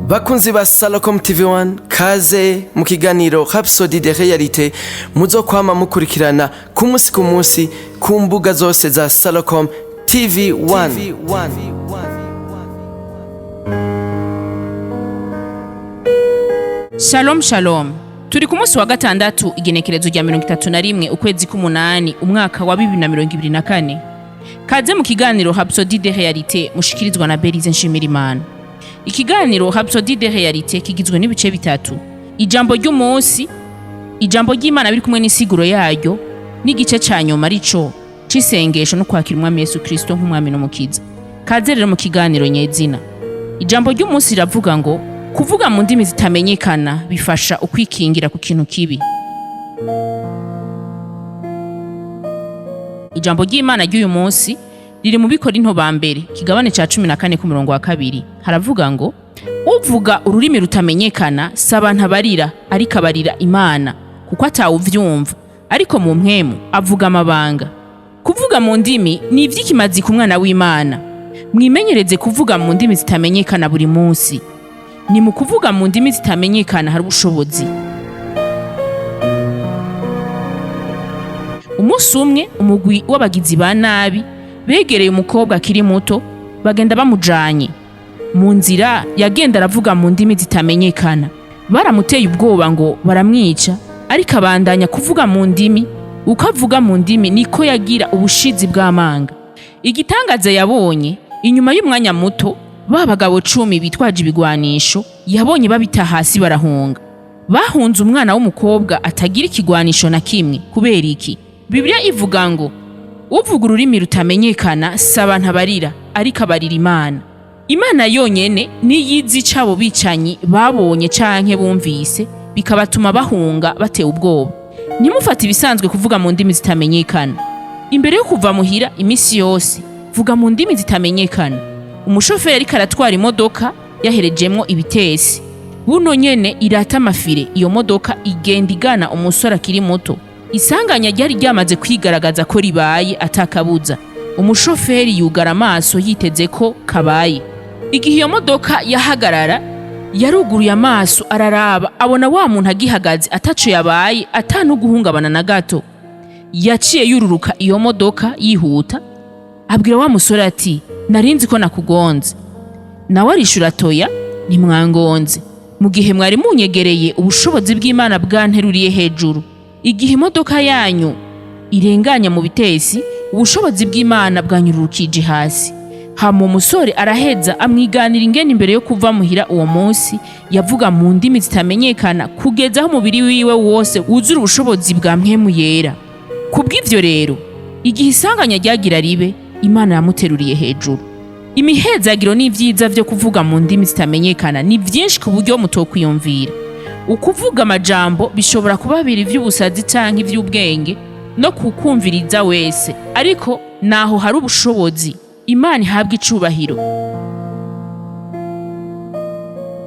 Bakunzi ba Salocom TV1, kaze mu kiganiro Rhapsody de Réalité muzokwama mukurikirana ku munsi ku munsi ku mbuga zose za Salocom TV1. Shalom shalom. Turi ku munsi wa gatandatu, igenekerezo rya 31 ukwezi k'umunani, umwaka wa 2024. Kaze mu kiganiro Rhapsody de Réalité mushikirizwa na Berize Nshimirimana. Ikiganiro Rhapsody de Réalité kigizwe n'ibice bitatu: ijambo ry'umunsi, ijambo ry'Imana biri kumwe n'isiguro yaryo, n'igice ca nyuma arico c'isengesho no kwakira Umwami Yesu Kristo nk'Umwami n'Umukiza. Kaze rero mu kiganiro nyezina. Ijambo ry'umunsi riravuga ngo kuvuga mu ndimi zitamenyekana bifasha ukwikingira ku kintu kibi. Ijambo ry'Imana ry'uyu munsi riri mu Bikorinto ba mbere, kigabane ca 14, ku murongo wa 2. Haravuga ngo: "Uvuga ururimi rutamenyekana si abantu abarira, ariko abarira Imana, kuko atawuvyumva, ariko mu mpwemu avuga amabanga." Kuvuga mu ndimi ni ivy'ikimazi ku mwana w'Imana. Mwimenyereze kuvuga mu ndimi zitamenyekana buri munsi. Ni mu kuvuga mu ndimi zitamenyekana hari ubushobozi. Umunsi umwe umugwi w'abagizi ba nabi begereye umukobwa akiri muto, bagenda bamujanye. Mu nzira yagenda aravuga mu ndimi zitamenyekana. Baramuteye ubwoba ngo baramwica, ariko abandanya kuvuga mu ndimi. Uko avuga mu ndimi niko yagira ubushizi bw'amanga. Igitangaza yabonye inyuma y'umwanya muto, ba bagabo 10 bitwaje ibigwanisho yabonye babita hasi barahunga. Bahunze umwana w'umukobwa atagira ikigwanisho na kimwe. Kubera iki? Bibiliya ivuga ngo uvuga ururimi rutamenyekana si abantu abarira, ariko abarira Imana. Imana yonyene niyo izi ico abo bicanyi babonye canke bumvise bikabatuma bahunga batewe ubwoba. Ntimufate ibisanzwe kuvuga mu ndimi zitamenyekana. Imbere yo kuva muhira imisi yose, vuga mu ndimi zitamenyekana. Umushoferi ariko aratwara imodoka yaherejemwo ibitesi, buno nyene irata amafire, iyo modoka igenda igana umusore akiri muto. Isanganya ryari ryamaze kwigaragaza ko ribaye atakabuza. Umushoferi yugara amaso yiteze ko kabaye. Igihe iyo modoka yahagarara, yaruguruye amaso araraba, abona wa muntu agihagaze, ataco yabaye, ata n'uguhungabana na gato. Yaciye yururuka iyo modoka yihuta, abwira wa musore ati: "Narinzi ko nakugonze." Nawe arishura: "Toya, ntimwangonze. Mu gihe mwari munyegereye, ubushobozi bw'Imana bwanteruriye hejuru. Igihe imodoka yanyu irenganya mu bitesi, ubushobozi bw'Imana bwanyururukije hasi." Hama umusore araheza amwiganira ingene imbere yo kuva muhira uwo munsi yavuga mu ndimi zitamenyekana kugeza aho umubiri wiwe wose wuzura ubushobozi bwa Mpwemu Yera. Kubw'ivyo rero, igihe isanganya ryagira ribe, Imana yamuteruriye hejuru. Imihezagiro n'ivyiza vyo kuvuga mu ndimi zitamenyekana ni vyinshi ku buryo mutokwiyumvira. Ukuvuga amajambo bishobora kuba biri ivy'ubusazi canke ivy'ubwenge no kukumviriza wese, ariko naho hari ubushobozi. Imana ihabwa icubahiro.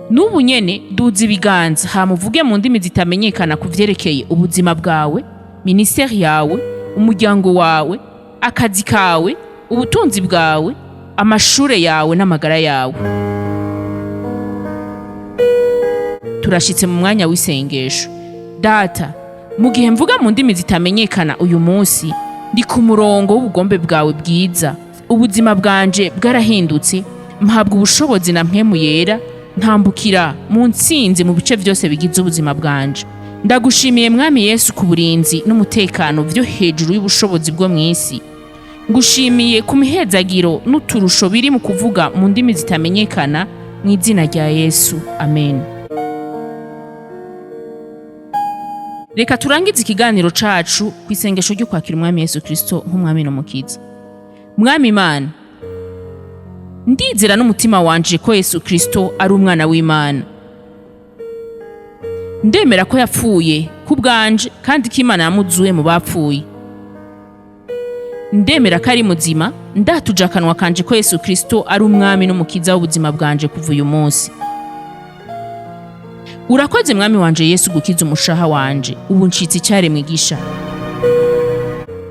N'ubu nyene duza ibiganza hama uvuge mu ndimi zitamenyekana ku vyerekeye ubuzima bwawe, minisiteri yawe, umuryango wawe, akazi kawe, ubutunzi bwawe, amashure yawe n'amagara yawe. Turashitse mu mwanya w'isengesho. Data, mu gihe mvuga mu ndimi zitamenyekana uyu munsi, ndi ku murongo w'ubugombe bwawe bwiza. Ubuzima bwanje bwarahindutse, mpabwa ubushobozi na Mpwemu Yera, ntambukira mu ntsinzi mu bice vyose bigize ubuzima bwanje. Ndagushimiye, Mwami Yesu, ku burinzi n'umutekano vyo hejuru y'ubushobozi bwo mw'isi. Ngushimiye ku mihezagiro n'uturusho biri mu kuvuga mu ndimi zitamenyekana, mu izina rya Yesu, amen. Reka turangize ikiganiro cacu ku isengesho ryo kwakira Umwami Yesu Kristo nk'Umwami n'Umukiza. Mwami Imana, ndizera n'umutima wanje ko Yesu Kristo ari umwana w'Imana. Ndemera ko yapfuye ku bwanje kandi ko Imana yamuzuye mu bapfuye. Ndemera ko ari muzima. Ndatuje akanwa kanje ko Yesu Kristo ari Umwami n'Umukiza w'ubuzima bwanje kuva uyu munsi. Urakoze, Mwami wanje Yesu, gukiza umushaha wanje. Ubu ncitse icyaremwe gisha.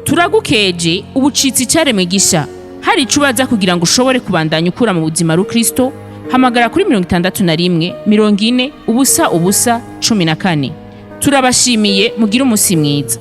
Turangije ikiganiro cacu. Turagukeje, ubucitsi icaremwe gisha. Hari ico ubaza kugira ngo ushobore kubandanya ukura mu buzima rukristo, hamagara kuri 61 40 0 0 14. Turabashimiye, mugire umusi mwiza.